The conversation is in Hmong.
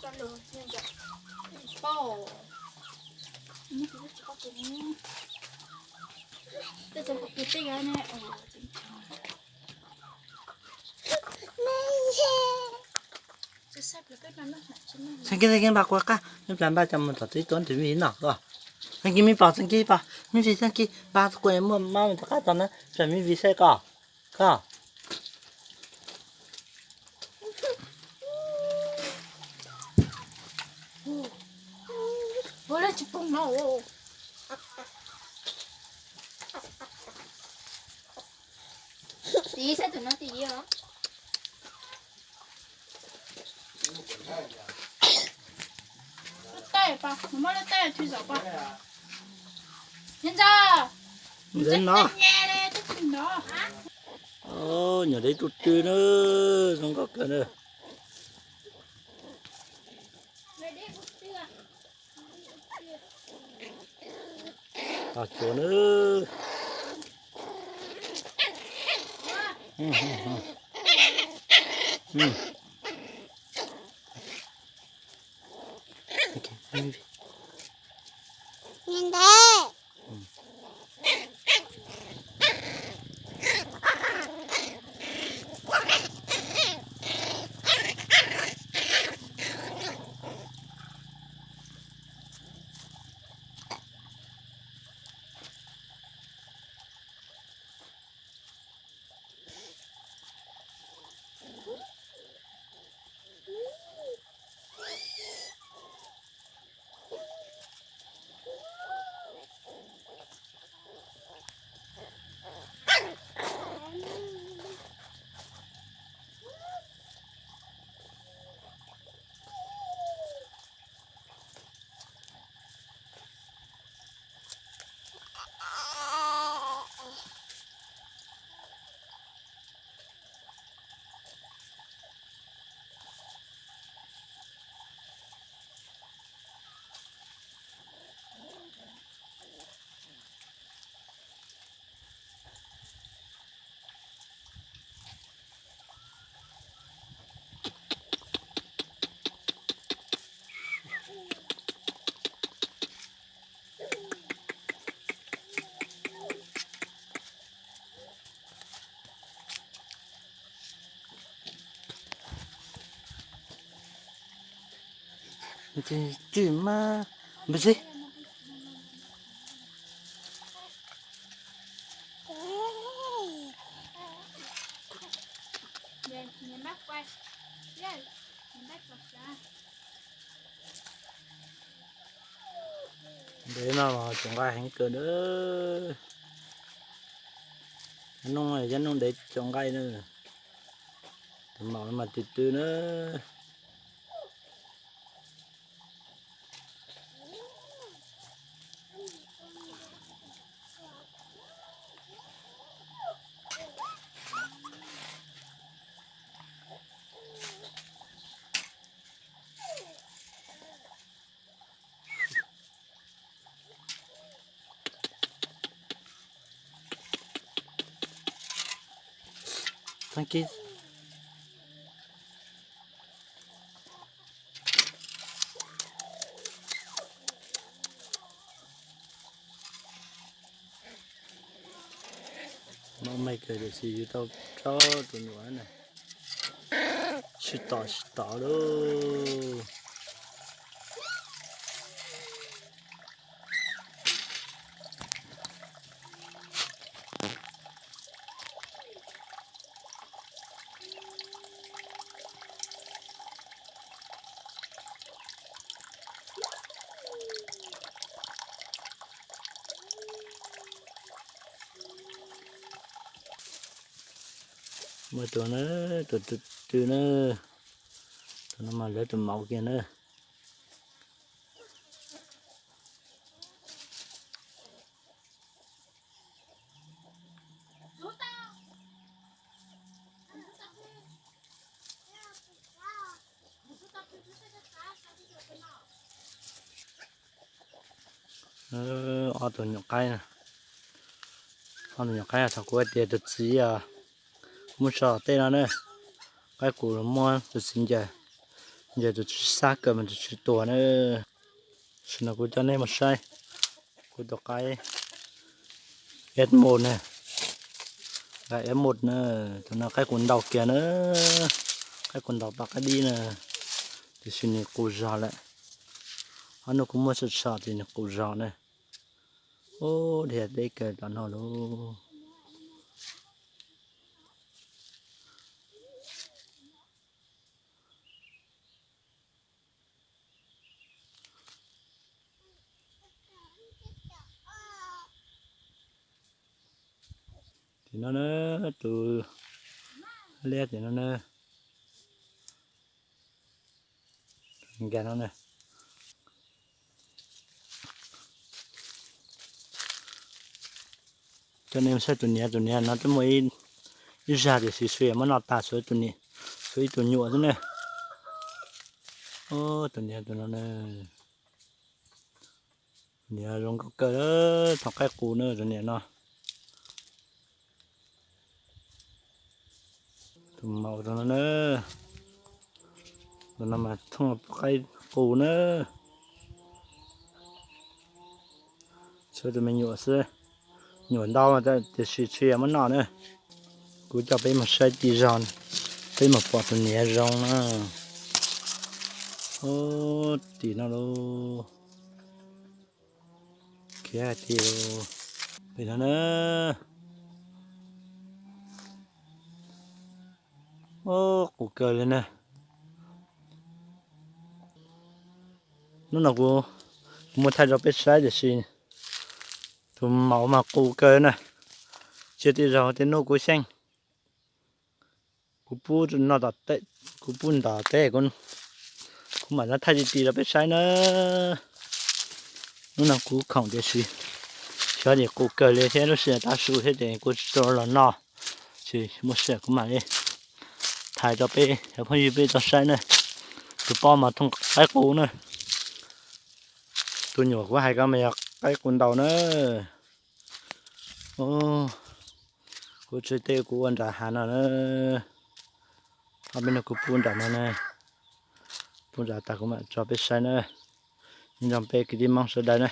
Txheeb Kis, Txheeb Kis, npaj kuv qab, neb plas npaj coj mus tom teb tuaj nrhiav me viv noj. Txheeb Kis, me pog, Txheeb Kis, pog, me viv, Txheeb Kis, npaj kuv muaj mab mus tom qab tog na, plam me viv saib koj, koj. Ua lawv tsis poob no. Tiv saib tus no tiv os. Lub taij pas, muab lub taij thwj zaum pas. Niam ntxawm, ntxawm no. Nyuam dev tus twg na, zoo nkauj kawg na. Tos cuav na. Twb mas npawg xib. Ntev no mas tsoom nqaij heev kawg na. Nub nub ntev tsoom nqaij na. Tus maum mas tw tw na. Thank you. Mob me kawg tiam sis yus tau rau tus nyuam na. Sib tom sib tom lauj. Muaj tus na, tus tw tw na, tus no mas lawv tus maum kiag na. Ob tug nyuam qaib, ob tug nyuam qaib thaum kuv hais tias tus txiv muab so tej no na, qaib qus muab tus txiv ncaws, Yog tus tsis xav kawm mas tus tsis tuag na. Tam sim no kuv coj nej mus saib kuv tus qaib eb mus na, qaib eb mus na. Tus no qaib qus ntaus kiag na, qaib qus ntaus tau qaib dib na, tiam sis nws qus zog lawm. Ob hnub kuv muab tsom tsom ces nws qus zog na. Ub, dhia deb kawg tom no lauj. Tim no na, tus liab tim no na, nkag no na. Coj nej saib tus niam, tus niam no twb muaj ib zag tiam sis tshuav muab noj tas, tshuav ib tug nyuam xwb na. Tus niam tus no na, niam zoo nkauj kawg, thaum qaib qus na tus niam no. Tus maum tus no na, tus no mas thooj qaib qus na. Tshuav tus me nyuam xwb, nyuam ntau tiam sis tshuav muab noj na. Kuv coj peb mus saib tim zog, peb mus pom tus niam zoo na. Ub, tim no lauj. Khiav tim pem no na. Ub, qus kawg li na. Hnub no kuv, kuv muab thaij rau peb saib tiam sis tus maum mas qus kawg na. Tsis yog tej zaum tej hnub kuv xyeej, kuv pub noj tom teb, kuv pub ntom teb, kuv mam li thaij ti ti rau peb saib na. Hnub no kuv khoom tiam sis xyov ces qus kawg li thiab lub sij hawm tav su thiab ces kuv tsis tau los noj, ces muaj sij hawm kuv mam li thaij rau peb cov phooj ywg peb tau saib na. Tus poj mas thooj qaib qus na. Tus nyuam kuv hais ko mas yog qaib qus ntaus na. Kuv tsis teb kuv ua nram hav no na. Ob peb no kuv pub nram no na, pub nram tas kuv mam tso peb saib na. Nyob zoo peb kwv tij Hmoob sawv daws na.